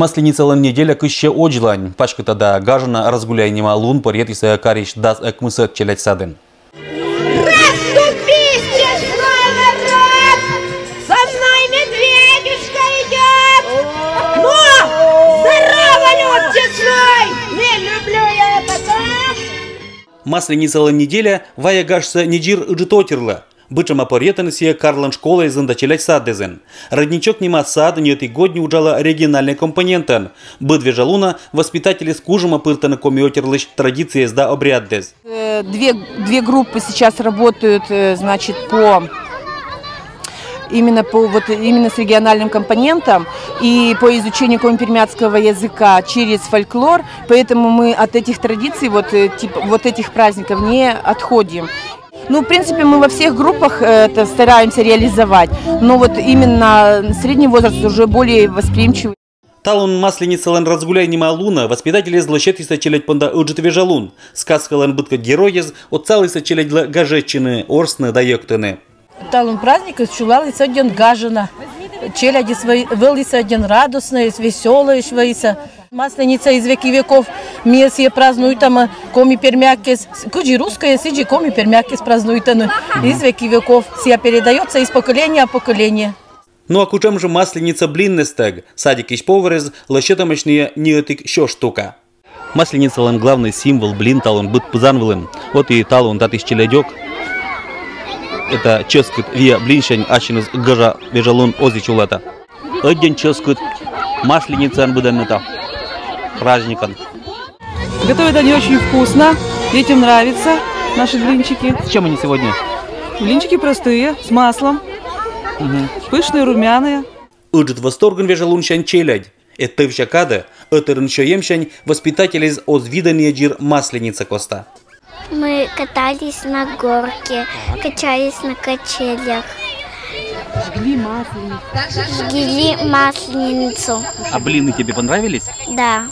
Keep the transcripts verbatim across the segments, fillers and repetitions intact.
Масленицалӧн неделя кыссьӧ одзлань. Паськыта да гажана «Разгуляй» нима лун пӧръетісӧ карысь дас ӧкмысӧд челядь садын. Раступись, честной народ! Со мной медведюшка идёт! Но! Здорово, лёд честной! Не люблю я это так! Масленицалӧн неделя вайӧ гажсӧ недзир ыджыт отирлӧ. Быдсяма пӧръетӧны сійӧ карлӧн школаэзын да челядь садъясӧн. «Родничок» нима сад ньӧти годні уджалӧ региональнӧй компонентӧн. Быд вежалунӧ воспитательяс кужӧма пыртӧны коми отирлысь традицияяс да обрядъяс. Э, Две, две группы сейчас работают, э, значит, по именно по вот именно с региональным компонентом и по изучению коми-пермяцкого языка через фольклор, поэтому мы от этих традиций, вот, э, типа, вот этих праздников не отходим. Ну, в принципе, мы во всех группах э, это стараемся реализовать, но вот именно средний возраст уже более восприимчивый. Талун Масленицалӧн «Разгуляй» нима лунӧ воспитательяс лӧсьӧдісӧ челядь понда ыджыт вежалун. Сказкалӧн быдкӧдь геройяс отсалісӧ челядьлы гажӧдчыны, орсны да йӧктыны. Талун праздникыс чулаліс ӧдйӧн гажана. Челядьыс вӧ-, вӧлісӧ ӧдйӧн радостнӧйӧсь, весёлӧйӧсь вӧлісӧ. Масленица из веки веков, ми сійӧс празднуйтам, коми-пермякӧс, кыдзи русскӧйӧс, сідзи коми-пермякӧс празднуйтӧны из веки веков. Сійӧ передаётся из поколения в поколение. Ну а кутшӧм жӧ Масленица блиннӧстӧг? Садикысь поварыс лӧсьӧдӧмаӧсь ньӧти сё штука. Масленицалӧн главнӧй символ — блин талун быд пызан вылын. Вот и талун татысь челядьӧк эта чӧскыд вия блинсянь ассьыныс гажа вежалун оз и чулата. Ӧдйӧн чӧскыд Масленицаӧн быдӧнныд, праздникӧн. Готовят они очень вкусно, детям нравится наши блинчики. С чем они сегодня? Блинчики простые, с маслом. Пышные, румяные. Ыджыт восторгӧн вежалунсянь челядь. Эт тӧвся кадӧ ӧтарӧн сёйӧмсянь воспитательяс оз виданныд дзир Масленица коста. Мы катались на горке, качались на качелях. Жгли масленицу. Жгли масленицу. А блины тебе понравились? Да.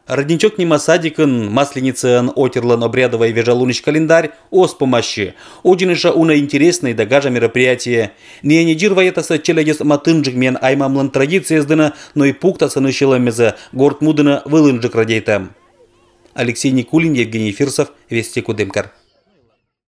«Родничок» нима садикын Масленицаӧн отирлӧн обрядовӧй вежалунысь календарь оз помасьы. Ӧдйӧ жӧ уна интереснӧй да гажа мероприятие. Найӧ не дзир вайӧтасӧ челядьӧс матынджык миян аймалӧн традицияяс дінӧ, но и пуктасӧ нӧшта сьӧлӧмсӧ, гортму дінӧ вылынджык радейтӧм. Алексей Никулин, Евгений Фирсов, «Вести» Кудымкар.